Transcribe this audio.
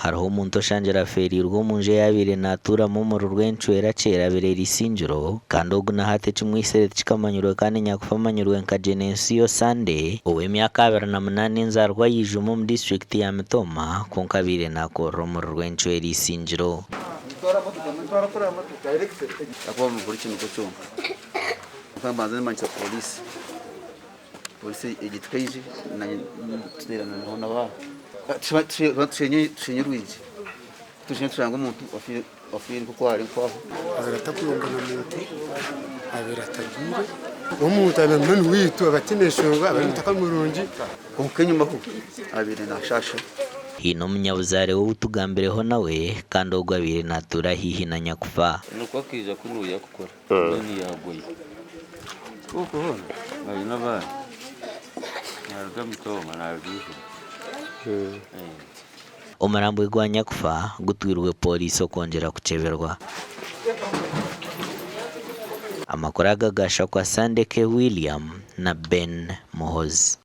hariho omuntu oshangire afeereirwe omu nju ei abaire naatuuramu omuri Rwencwera Kyerabire Isingiro kandi ogu na hati ekimwitsire tikikamanyirwe kandi nyakufa amanyirwe nka Genensiyo Sunday ow'emyaka 28 enzaarwa ya Ijuuma omu disiturikiti ya Mitooma kwonka abaire naakorera omuri Rwencwera Isingiro. Polisi egi tukaije nanye tuteerana naho nabo aha tushenye orwigi tushenye tushanga omuntu ofiire nk'oku ari nk'aho. Abaire atakuyomba na muntu, abaire atagwire, omuntu abaire munywani waitu abaire ataine nshonga, abaire omutaka murungi. Kwonka enyimaho abaire nashaasha. Haine omunyabuzaare we ou tugambireho nawe kandi ogwo abaire natuura haihi na nyakufa. Nikwo akaija kunuya kukora mbwenu yaagwayo. Kwonka hoona aine abaana naaruga Mitooma naaruga Ijuma. Omurambwe gwa nyakufa gutwirwe pooriisi okwongyera kukyeberwa. Amakuru aga gaashakwa Sandeke William na Ben Muhozi.